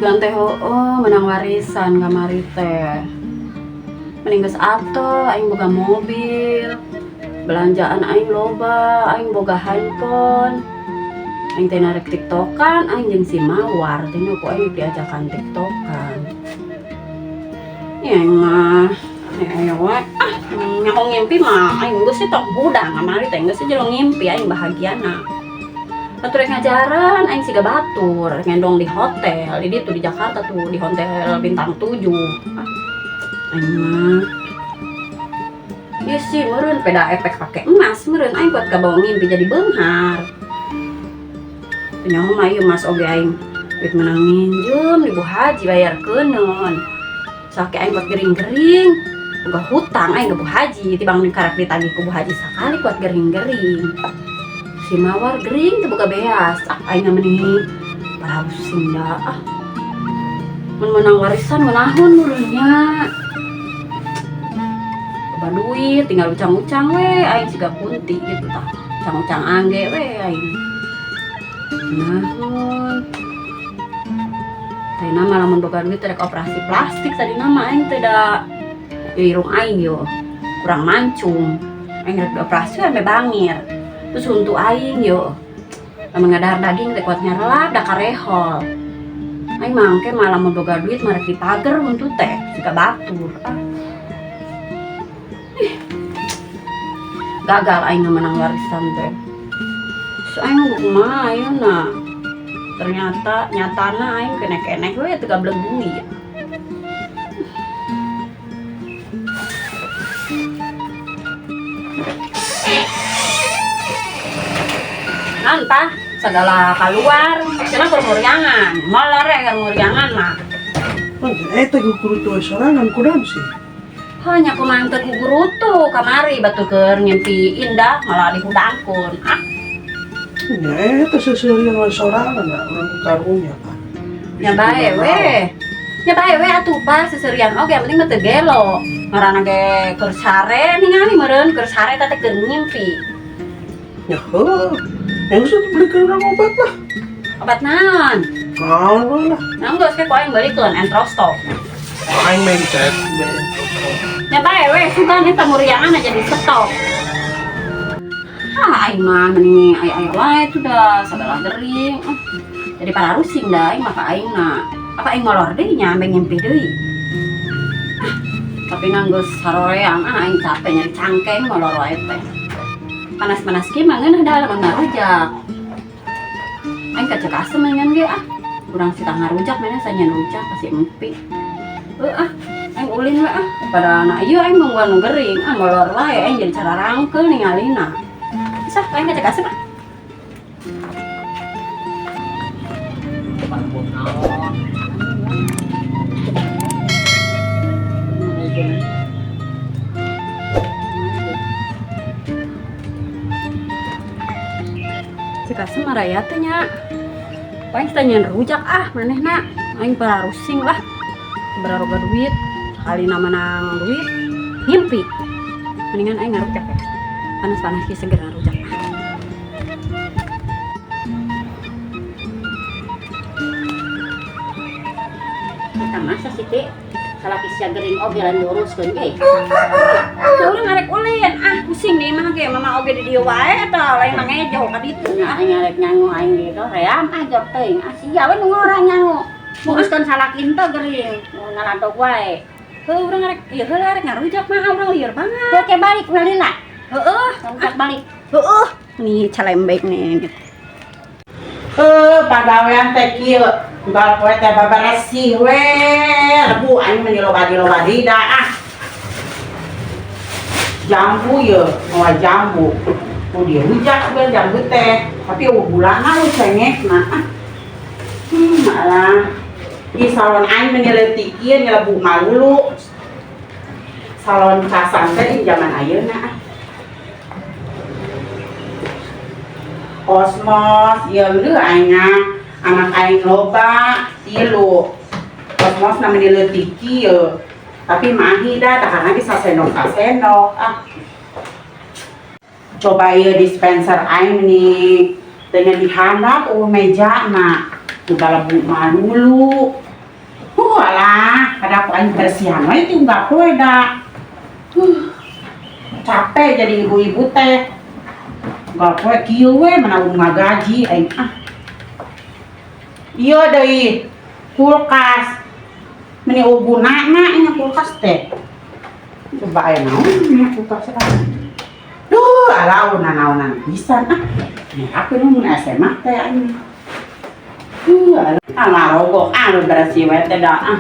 Sugan teh heueuh menang warisan kamari teh. Mending geus atuh aing boga mobil. Belanjaan aing loba, aing boga handphone. Aing teh narek tiktokan, aing jeung si Mawar teh ku aing diajakan tiktokan. Ya aing mah, ya ayo we. Ah, nyaho ngimpi mah aing geus sih tong hudang kamari teh geus sih jelo ngimpi aing bahagiana. Batur rek ngajaran aing siga batur, rek ngendong di hotel, di ditu di Jakarta tuh di hotel bintang 7. Ah, aing mah ieu sih meureun peda efek pake emas meureun aing kuat kabawa ngimpi jadi beunghar. Nyaho mah ieu emas oge aing duit menang minjem di Bu Haji bayar keuneun. Sake aing kuat gering-gering, boga hutang aing ke Bu Haji tibang karek ditagih ku Bu Haji sakali kuat gering-gering. Si Mawar gering teu boga beas, ah aing mah meni parabusing da ah. Mun menang warisan meunahun meureun nya. Loba duit tinggal ucang-ucang we aing siga kunti gitu tah. Ucang-ucang angge we aing. Meunahun. Tadi nama lamun boga duit rek operasi plastik tadi nama aing teh da ieu irung aing yo kurang mancung. Aing rek dioperasi ame bangir. Terus untuk aing yo lamun ngadahar daging teh kuat nyarelap da karehol. Aing mangke malah mun boga duit mah rek dipager huntu teh siga batur ah. Ih. Gagal aing menang warisan teh. Terus aing kumaha ayeuna? Ternyata nyatana aing kenek-kenek we teu gablek duit. Nantah segala keluar, cenah keur nguriangan. Molor we keur nguriangan mah. Eta gugurutu we sorangan kunaon sih? Hanya kumaha teu gugurutu kamari batu keur ngimpi indah malah dihudangkeun. Ah. Nya eta seuseurian we sorangan da urang ku karunya ah. Nya bae we. Nya bae we atuh Pak seuseurian oge yang penting mah teu gelo. Ngaranna ge keur sare ningali meureun keur sare teh keur ngimpi. Ya heuh. Yang geus belikeun urang obat lah. Obat naon? Naon we lah. Nah, geus ke ku aing belikeun entrostop. Aing mencet be entrostop. Nya bae we sugan eta muriangan aja di stop. Ah, aing mah meni aya-aya wae tuh dah sagala gering. Ah, jadi para rusing dah aing mah ka aing na. Apa aing molor deui nya ambe ngimpi deui. Ah, tapi nang geus saroreang ah aing capek nyari cangkeng molor wae teh. Panas-panas kieu mah ngeunah da lamun ngarujak. Aing kacek asem ngan ge ah. Urang sita ngarujak mana sanyen rujak pasti empi. Heuh ah, aing ulin we ah. Pada anak ieu aing nungguan nu gering ah molor wae aing jadi cara rangkeul ningalina. Sah, aing kacek asem ah. Cek asem maraya teh nya. Paling tanyain rujak ah manehna. Aing para rusing lah. Bararoga duit, sekali na menang duit, ngimpi. Mendingan aing ngarujak ya. Panas-panas ki seger ngarujak ah. Kita masa sih, Ti? Salaki sia gering oge lain diuruskeun ge. Da urang ngarek ulin, ah pusing di imah ge, mama oge di dieu wae eta lain mah ngejo ka ditu. Nah, aing ngarek nyangu aing gitu, ream ah jor teuing. Ah sia we nu ngora nyangu. Nguruskeun salaki henteu gering, nu ngaladog wae. Heuh urang ngarek ieu heula rek ngarujak mah urang lieur banget. Oke balik ulina. Heueuh, ngarujak balik. Heueuh, nih calembek nih. Heuh, pagawean teh kieu. Unggal poe teh babaresih we, lebu aing mah loba di da ah. Jambu ye, mawa jambu. Ku dirujak we jambu teh, tapi eueuh gulana we cengekna ah. Malah di salon aing mah leutik ieu nyelebu malulu. Salon casan teh di zaman ayeuna ah. Kosmos ieu leuh aing ah. Anak aing loba tilu. Kosmos na meni leutik ieu. Tapi mahi dah, tahan lagi sasendok-sasendok ah. Coba ieu dispenser aing meni teu dihandap eueuh mejana. Ku balebu malulu. Kada aku aing bersihan wae itu unggal poe da. Capek jadi ibu-ibu teh. Unggal poe kieu we mana ngagaji aing ah. Iya deui kulkas. Meni gunana nya kulkas teh. Coba aya naon nya kulkas ah. Duh, ala naonan pisan ah. Nih aku nu mun SMA teh aing. Duh, ala ngarogok ah bersih we teh da ah.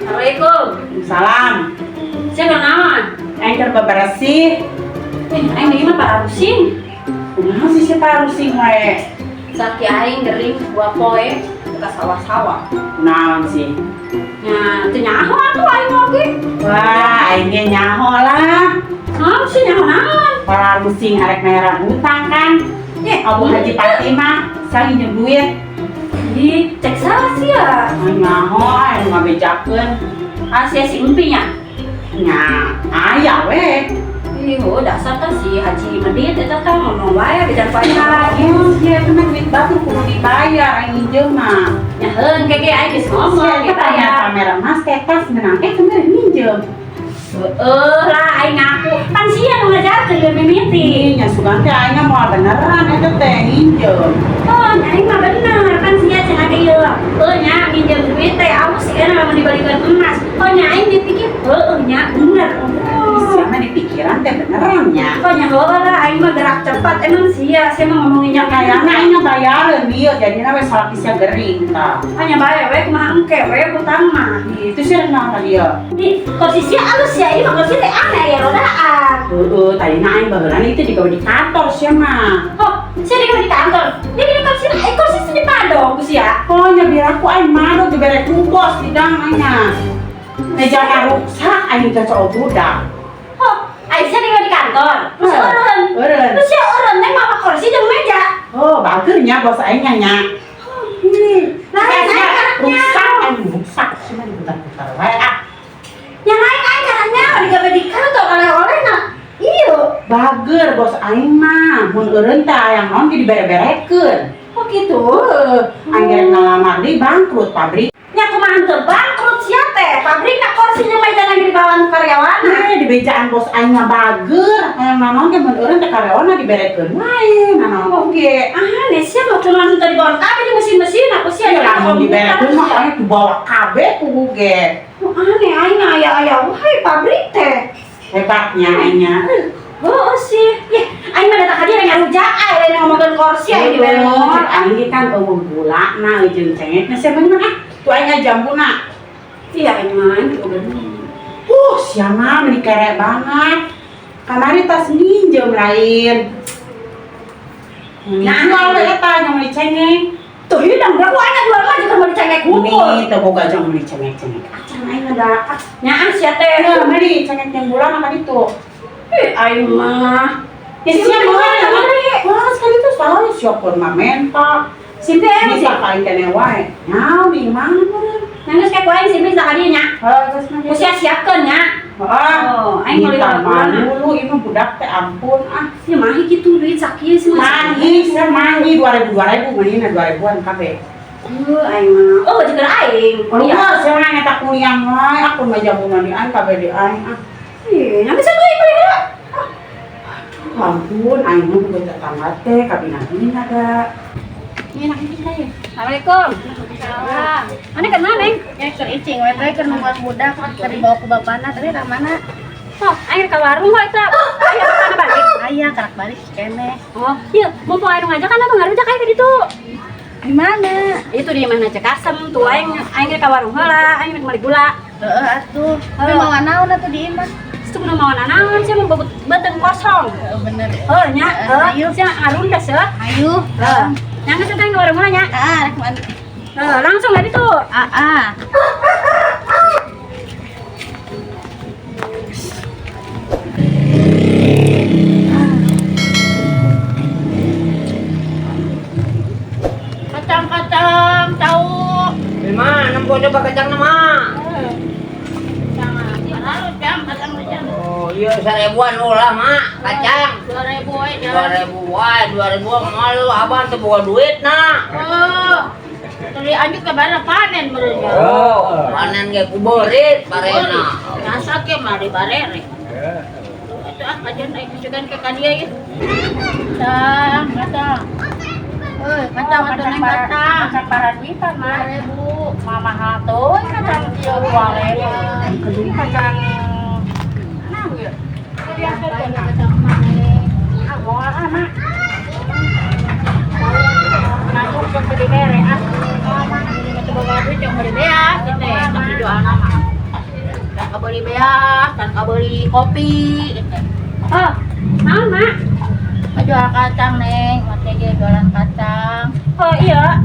Assalamualaikum. Salam. Siapa naon? Aing keur bebersih. Aing deui mah pararusing. Kumaha sih si parusing wae? Saki aing gering dua poe ka sawah-sawah. Kunaon sih? Nya teu nyaho atuh aing oge. Wah, aing ge nyaho lah. Naon sih nyaho naon? Pararusing arek mayaran hutang kan. Abu Haji Fatimah saling nginjem duit. Ih, cek salah sih ya. Nyaho aing ngabejakeun. Asia si Empi nya. Nya, aya we. Ih, oh, dasar tah si Haji Medit eta tah ngomong wae bejan pacar. Iya, itu mah duit batu kudu dibayar aing nginjem mah. Nya heun keke aing geus ngomong Sia, dibayar. pamer emas teh tas menang kemarin minjem. Heeh lah aing ngaku. Pan sia nu ngajarkeun ge mimiti. Ih, nya sugan teh aing moal beneran eta teh nginjem. Oh, nya aing mah bener kan sia cenah ge ieu. Heuh nya nginjem duit teh aus sih lamun dibalikeun emas. Oh nya aing dipikir heueuh nya bener. Sia mah di pikiran teh beneran nya. Oh nya heueuh lah aing mah gerak cepat emang sia sia mah ngomongin nya Kayakna aing bayareun ieu jadina we salaki sia gering tah. Oh nya bae we kumaha engke we hutang mah. Itu sih naon tadi ya? Ih, kursi sia alus ya, ieu mah kursi teh aneh ya rodaan. Heeh, tadina aing baheulana itu digawe di kantor sia mah. Oh, sia digawe di kantor. Dia di kursi, kursi di padong ku sia. Oh, nya biar aku aing madog dibere ku bos di dang aing mah. Meja rusak aing teh sok budak. Oh, aing sia digawe di kantor. Terus eureun. Eureun. Terus sia eureun teh mawa kursi jeung meja. Oh, bager nya bos aing nya nya. Lah, Sia, aing karaknya. rusak aing rusak sia mah diputar-putar wae ah. Yang lain aing karanya digawe di kantor oleh-olehna. Iya. Bager bos aing mah, mun eureun teh aya naon ge dibere-berekeun. Oh gitu. Heuh, aing rek ngalamar deui bangkrut pabrik. Nya kumaha teu bangkrut sia teh. Pabrikna kursi jeung meja lagi dibawaan karyawanna. Nah, di bejaan bos aing mah bager, hayang nanaon ge mun eureun teh karyawanna diberekeun wae, nanaon oge. Ah, sia mah cuman teu dibawa kabeh di mesin-mesin aku sia Ya lamun diberekeun mah aing dibawa kabeh kudu ge. Oh, aneh aing aya-aya wae pabrik teh. Hebatnya aingnya. Heeh sih. Yeh, aing mah datang ka dieu ngarujak aing lain ngomongkeun kursi aing dibere Bener, aing ge kan eueuh gulana jeung cengekna sia mah ah. Tuh aing ngajambuna. Iya aing mah aing teu bener. Sia mah meni kere banget. Kamari tas minjem lain. Nah, Nah, we eta nya meuli cengek. Tuh hidang berapa aing jual mah jeung meuli cengek hungkul. Ini teu boga jang meuli cengek-cengek. Acan aing ada. Nyaah sia teh. Ya, meuli cengek yang bulan kan itu. Ih, aing mah. Ya sia mah. Wah, sekali itu salah siapa mah menta. Simpi aing sih. Bisa paling kene wae. Nyaw di mana meureun? Nangis kayak ku aing simpi sakali nya. Heuh, geus mah. Ku sia siapkeun nya. Heeh. Oh, aing meuli Minta bulan. dulu ieu budak teh ampun ah. Ya mahi kitu duit sakieu sih mah. Mahi, sia mahi 2000 2000 meulina 2000-an kabeh. Heuh, aing mah. Oh, jeung aing. Kuliah sia mah eta kuliah wae, aku mah jamu mandi aing kabeh di aing ah. Ih, nanti saya beli beli heula. Aduh, ampun, aing mah boga tetangga teh kabina-bina da. Ini enak ini saya. Assalamualaikum. Waalaikumsalam. Mana kenal, Neng? Ya keur icing we teh keur nungguan budak keur dibawa ku bapana tapi ka mana? Oh, aing ka warung kok eta. Aya kana balik. Aya karak balik keneh. Oh, iya, mumpung aing ngajak kan atuh ngarujak aing ka ditu. Di mana? Itu di mana cek asem tuh aing aing ka warung heula, aing rek meuli gula. Heeh atuh. Tapi mawa naon atuh di imah? Itu kudu mawa naon sih mau beuteung kosong. Heeh bener. Heuh nya, heuh sia ngarundas heuh. Ayo. Heuh. Nya geus teh ka warung heula nya. Ah, rek mandi. Heuh, langsung ka ditu. Ah, ah. Kacang-kacang tahu. Di mana mau coba kacang nama? Oh iya 1000-an ulah mak kacang. 2000 we 2000 wae, 2000 mahal lu abang teu boga duit nah. Oh. Dianjuk ke barang panen merenya. Oh, panen ge ku beurit barena. Nyasa ke mari barere. Itu ah kajian aing sugan ke ka dieu ye. Kacang, kacang. Euy, kacang atuh neng kacang. Kacang paraduitan mah. 2000. Mama mahal tuh kacang ieu 2000. Kacang naon ieu? Kacang emak neng. Ah, moal ah, Mak. Nganjuk jeung teu dibere ah. Ini boga duit yang beli beas, gitu ya, tapi jual nama. Dan beli beas, dan beli kopi, gitu. Oh, naon, Mak? Jual kacang neng, mate ge jualan kacang. Oh iya,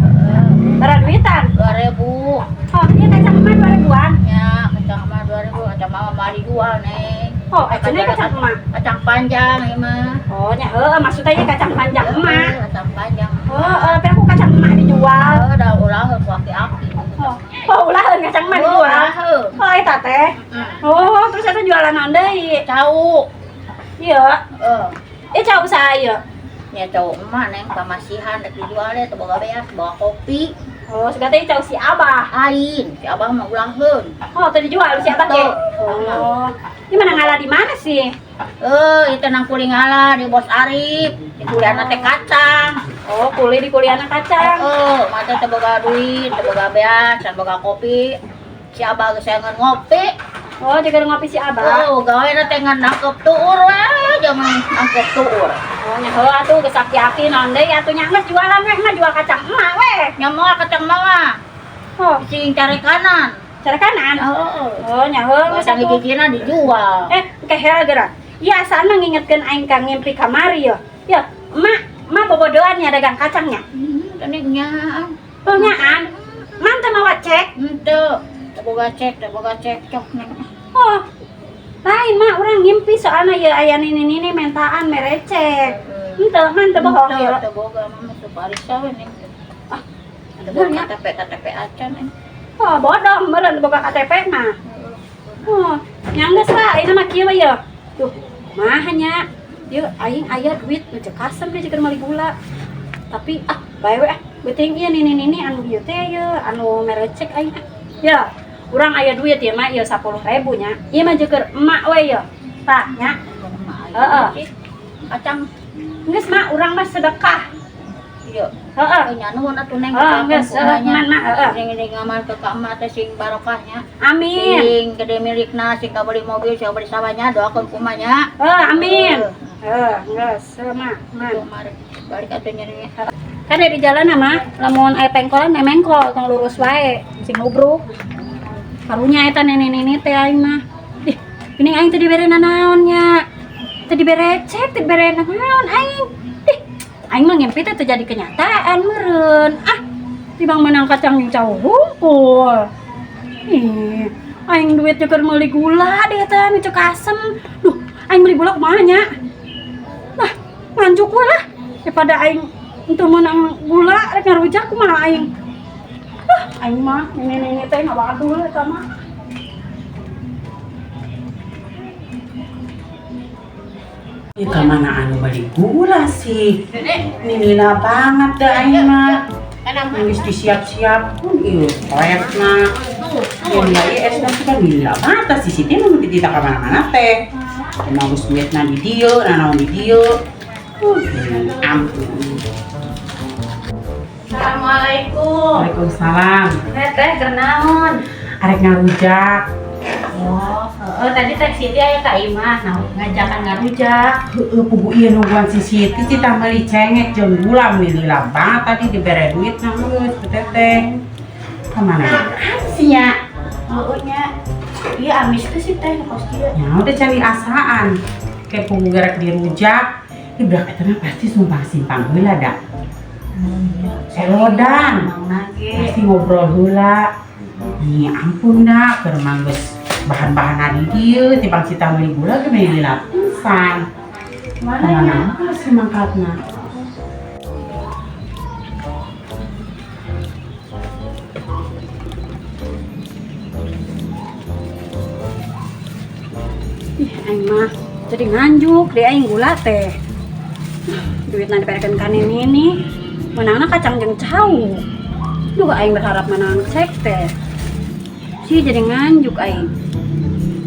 paraduitan. 2000. Oh, iya kacang emak 2000-an. Ya, kacang emak 2000, kacang mama mah dijual neng. Oh, cenah kacang emak. Kacang panjang ieu mah. Oh, nya heueuh maksudnya ieu kacang panjang emak. Kacang panjang. Oh, tapi aku kacang emak dijual. Oh, dah ulah ku aki-aki. Oh, oh ulaheun kacang emak dijual. Ulah heuh. Oh, eta teh. Oh, terus eta jualan naon deui? Cau. Iya. Heeh. Ieu cau saha ieu? Nya cau emak neng pamasihan rek dijual deh teu boga beas, bawa kopi. Oh, segala teh cau si Abah. Lain, si Abah mah ulaheun. Oh, teu dijual si Abah ge. Oh. Ini mana ngalah di mana sih? Eh, itu nang kuli ngalah di Bos Arif, di kuliahna teh kacang. Oh, kuli di kuliahna kacang. Heeh, mah teh teu boga duit, teu boga beas, can boga kopi. Si Abah geus ngan ngopi. Oh, jaga ngopi si Abah. Oh, gawe teh ngan nangkep tuur we, jangan nangkep tuur. Oh, nya heuh atuh geus aki-aki naon deui atuh nya geus jualan we, mah jual kacang emak we. Nya moal kacang mah. Oh, Sing cari kanan. cara kanan. Heeh. Oh, nya heuh geus Kacang atuh. hijina dijual. Eh, kehel geura. Iya, asana ngingetkeun aing ka ngimpi kamari yo. Ya, emak, emak bobodoan nya dagang kacangnya. Tadi nyaan. Oh, nyaan. Emak teu mawa cek. Henteu. Teu boga cek, teu boga cekcok neng. Oh. Lain mak urang ngimpi soalna ieu aya nini-nini mentaan mere cek. Henteu, man teu bohong Henteu, ieu. teu boga mah masuk parisa we neng. Ah, Ada bener nya. KTP KTP acan neng. Oh, bodong meureun boga KTP mah. Oh, nya geus lah, ayeuna mah kieu we ye. Duh, mah nya. Ieu aing aya duit nu cek kasem deui jeung meuli gula. Tapi ah, bae we ah. Beuting ieu nini-nini anu ieu teh ieu anu mere cek aing ah. Ya, urang aya duit ieu mah ieu 10.000 nya. Ieu mah jeung emak we ieu. Tah nya. Heeh. Kacang Geus mah urang mah sedekah. ieu. Heeh. Nya nuhun atuh neng. Heeh, geus heeh, man mah heeh. Sing sing ngamal ke ka emak teh sing barokahnya. Amin. Sing gede milikna, sing kabeli mobil, sing kabeli sawahnya, doakeun kumanya. Heeh, amin. Heeh, geus heuh mah, man. Tuh, mari balik atuh nya nih. Kan di jalan mah, lamun aya pengkolan teh mengkol tong lurus wae, sing ngubruk. Karunya eta nenek-nenek teh aing mah. Ih, geuning aing teu dibere nanaon nya. Teu dibere cek, teu dibere nanaon aing. Ih, aing mah ngimpi teh teu jadi kenyataan meureun. Ah, tibang menang kacang jeung cau hungkul. Ih, aing duit jeung meuli gula deh eta nu cek asem. Duh, aing meuli gula kumaha nya? Lah, nganjuk we lah. Daripada aing untuk menang gula rek ngarujak kumaha aing. Ah, aing mah nenek-nenek teh ngawadul eta mah. Ih, kamana anu beli gula sih? Ini lila banget dah aing mah. Geus disiap-siap pun ieu toetna. Ieu lila ieu esna sih kan lila banget si Siti mah teu ka mana-mana teh. Emang geus duitna di dieu, nanaon di dieu. Ampun. Assalamualaikum. Waalaikumsalam. Teh keur naon? Arek ngarujak. Oh, heeh, tadi teh Siti aya ka imah, nah ngajakan ngarujak. Heeh, pugu ieu nungguan si Siti cita meuli cengek jeung gula meuli lila banget tadi dibere duit nah geus ku teteh. Kamana? Sih nya. Heeh nya. Ieu amis teh sih teh kos kieu. Ya udah cari asaan. Kayak pugu gerek dirujak. Di belakang eta mah pasti sumpah simpang heula da. Selodan. Pasti ngobrol heula. Nih ampun dah, keur mah geus bahan-bahan di dieu timbang cita meuli gula ge meuli lila pisan. Mana Kamana nya? sih mangkatna? Ih, aing mah jadi nganjuk deh aing gula teh. Duitna diberekeun ka nini. Meunangna kacang jeung cau. Duh, aing berharap menang cek teh. Si jadi nganjuk aing.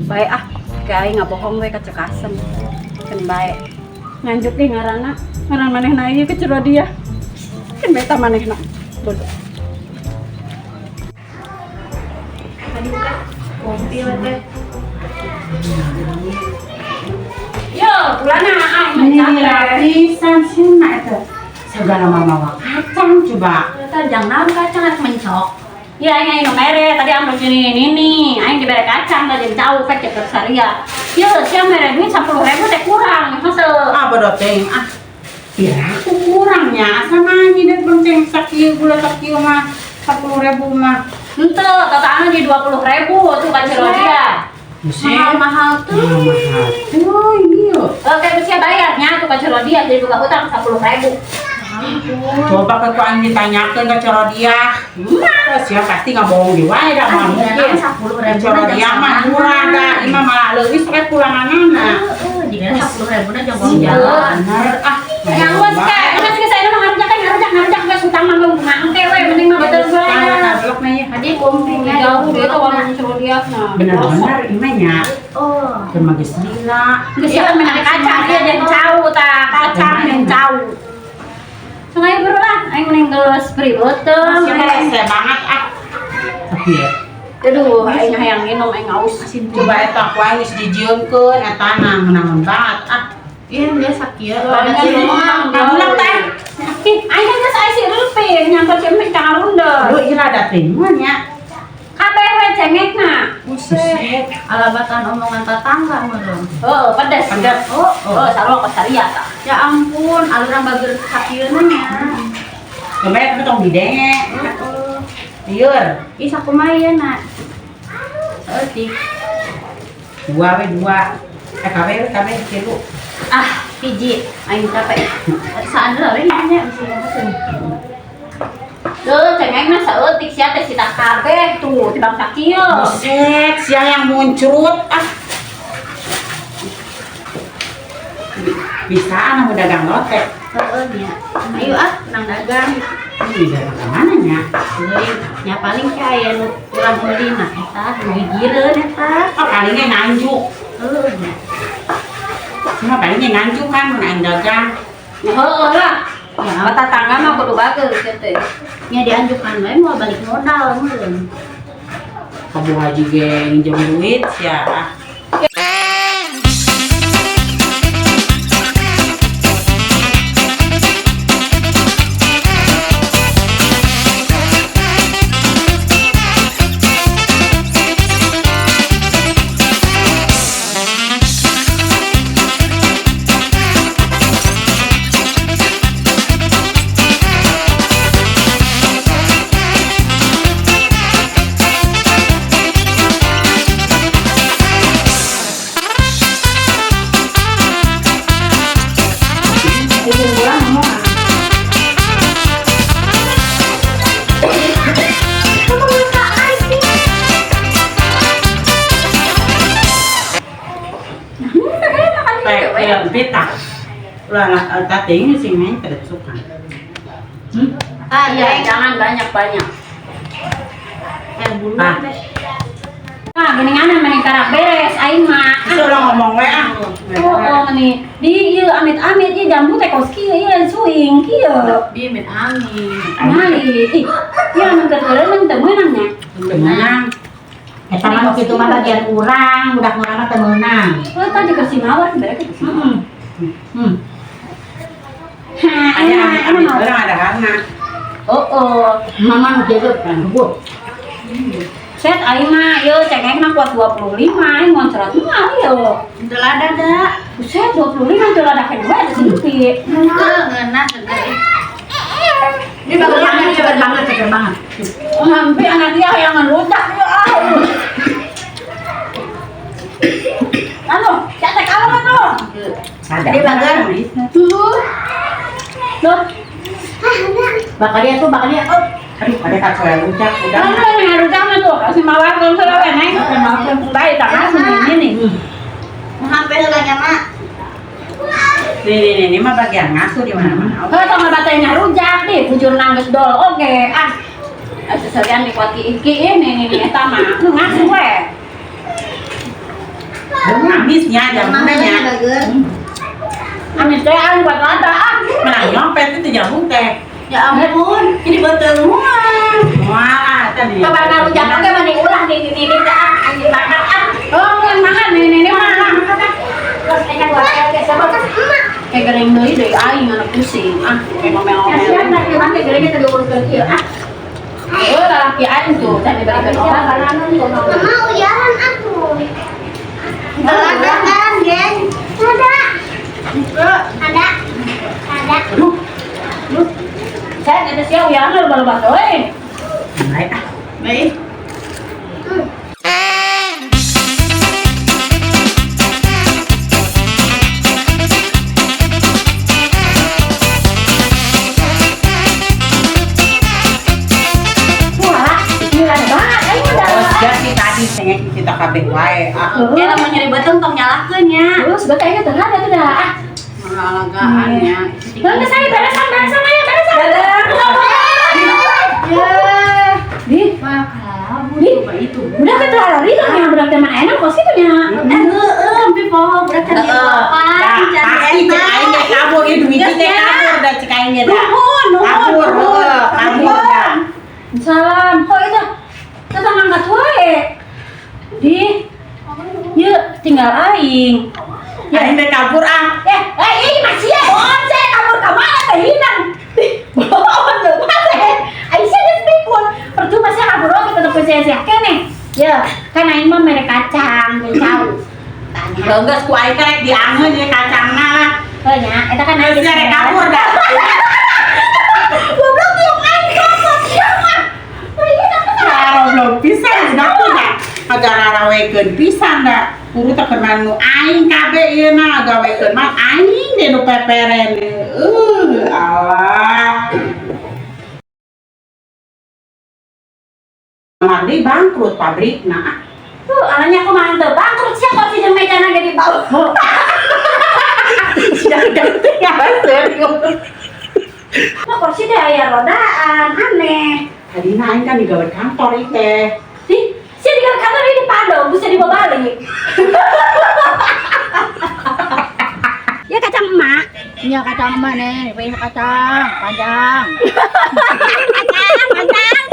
Baik ah, kayak aing ngabohong we ka Ceu Kasem. Keun bae. Nganjuk deh ngaranna. Ngaran manehna ieu ke Ceu Rodia. Keun beta manehna. Bodoh. Tadi teh kopi we teh. Yo, pulana aing Ini capek. Lapisan sih mak itu. Segala mama kacang coba. Eta jangan kacang arek mencok. Ya aing aing nu mere tadi ambil sini ini nih, aing dibere kacang tadi jauh pek cek saria. Ya, sia mere duit 10.000 teh kurang, hese. Ah bodoh teuing ah. Biar aku kurangnya asa nanya dan bonceng sakieu gula sakieu mah 10.000 mah. Henteu, totalna jadi 20.000 tuh ka Ceu Rodia. Mahal-mahal tuh. Mahal tuh ini yo. Oke, sia bayarnya tuh ka Ceu Rodia jadi buka hutang 10.000. Coba ke ku aing ditanyakeun ke Ceu Rodia. Mah, sia pasti nggak bohong di wae dah mah mungkin. 10.000 Ceu Rodia mah murah dah, ini mah malah leuwih sok pulanganana. Heeh, jigana 10.000 na jong jalan. Bener ah. Yang geus ke, geus geus saya mah ngarujak ngarujak ngarujak geus hutang mah kumaha engke we mending mah betul we. Kablok na ya. Tadi kopi Jauh dia tuh warung Ceu Rodia nah. Bener-bener imanya. Oh. Keur mah geus lila. Geus sia menang kacang dia jeung cau tah, kacang jeung cau. Sungai bro lah, aing mending geus beri beuteung. Sia mah rese banget ah. Tapi ya, Aduh, aing hayang minum aing aus. coba eta ku aing geus dijieunkeun eta nah meunangan banget ah. Iya, biasa kieu. Ada Kabulang teh. Ih, aing kan geus aya si Rupin nyamper si Emik ka ngarunda. Lu ieu rada teh nya. Kabeh we cengekna. Buset. Alabatan omongan tetangga meureun. Heeh, pedes. Pedes. Oh, oh, sarua saria tah. Ya ampun, alurang bager sakieuna nya. Kemarin tapi tong didenge. Heeh. Lieur. Ih sakumaha ieu na? Saeutik. Dua we dua. Eh kabeh we kabeh tilu. Ah, hiji. Aing capek. Saandra we nya bisi haseun. Tuh, cengekna saeutik sia teh sita kabeh tuh tibang sakieu. Buset, sia yang muncrut ah. Bisa anak dagang lotek. Heeh nya. Ayo ah, nang dagang. Ini dagang ke mana nya? Euy, nya paling ke aya nu urang meuli na eta, nu gigireun eta. Oh, palingnya nganjuk. Heueuh nya. Cuma palingnya nganjuk kan mun aing dagang. Heeh lah. Ya, Mata tetangga mah kudu bagus sia teh. nya dianjukan we moal balik modal meureun. Kabu haji ge nginjem duit sia ah. Peta. Ulah tadi sih main tidak suka. Ah, Ya, jangan banyak-banyak. Bulu Ah. teh. Nah, geuningan mending karak beres aing mah. Itu udah ngomong we ah. Oh, oh meni di ieu amit-amit ieu jambu teh kos kieu ieu suing kieu. Bi amit amin. Ngali, ih, ieu anu keur keureuneng teu meunang nya. Meunang. Eta mah kitu mah bagian urang, budak urang mah teu meunang. Oh, tadi keur si mawar bere ke si mawar. Ha, Ada enak, amit-amit enak. urang ada karena. Oh, oh. Mama nu jaga kan gua. Set aing mah ieu cengekna kuat 25, aing ngoncrot mah ieu. Teu lada da. Buset 25 teu lada keneh wae teh si Heueuh, ngeunah seger. Ini bagus banget, seger banget, seger banget. Hampir anak dia yang ngerudak ya. Anu, cetek apa tuh? Ada. Dia bager. Tuh. Loh, Bakal dia tuh, bakal dia. Oh, Aduh, ada kacau yang rujak udah. anu yang ngerudak mah tuh, kasih mawar kalau salah neng. Baik, tak kasih ini nih. sampai heula nya, Mak. Nih, nih, nih, ini mah bagian ngasuh di mana-mana. Heuh, tong batenya rujak nih, bujur nangis dol. Oke, ah. Seserian di kuat ki ini nih eta mah. Ngasu we. Amisnya jambuna nya. Amis teh aing buat lada ah. Menang nyopet itu jambu teh. Ya ampun, ini betul mah. Wah, tadi. Kabar ngarujak oge mending ulah di di di teh ah anjing makan ah. Oh, makan makan nih nih makan. Terus aing buat oge sama Kayak gering deui deui aing anak pusing. Ah, kayak ngomel-ngomel. Kasihan lah ieu teh geringnya teh diuruskeun ieu ah. Oh, lalaki aing tuh, tadi diberikan obat. Mama uyahan aku. Ada kan, geng? Ada. Ada. Ada. Saya ada siapa ya, lu baru baru euy. Naik ah. Naik. Wah, gila banget aing udah. Oh, siap sih tadi cengek kita kabeh wae. Ah. Ya lamun nyeri beuteung tong nyalahkeun nya. Terus berarti aing teh ada tuh dah ah. Lalagaan nya. Bang, saya beresan beresan ayo beresan. Ya. Di, Wah, kabur Di. coba itu. udah ke lari lah yang budak teman enak kos itu nya. Heeh, ampi poho budak can Heeh. papan, can Pasti cek aing ge kabur ieu duit teh kabur dah cek aing ge dah. Nuhun, nuhun. Kabur, heuh, kabur dah. Salam, kok itu? Tetang angkat wae. Di, yuk tinggal aing. Aing teh kabur ah. Eh, ini masih ya, bohong saya kabur ke mana teh hilang. Bohong tuh, teh. Aisyah geus pikun. Percuma saya kabur oge tetep saya sia keneh. Ya, kan aing mah mere kacang, geus jauh. Tanya. Geus ku aing teh rek diangeun ye kacangna lah. Oh nya, eta kan aing Geus rek kabur dah. Goblok tiung aing kabur sia mah. Oh iya, Goblok pisan budak tuh dah. Agar rarawekeun pisan dah. Kuru teh keur nu aing kabeh ieu na gawekeun mah aing deh nu peperen. Allah. Mandi bangkrut pabrikna. Ah. Tuh, alanya aku mah teu bangkrut sia kok si jeung mejana ge dibawa. Jangan serius. Mah kursi teh aya rodaan, aneh. Tadi aing kan digawe kantor ieu teh. Di, sia di kantor ini padong, bisa dibawa balik. Ya kacang emak. Iya kacang emak nih, pilih kacang panjang. Kacang, panjang.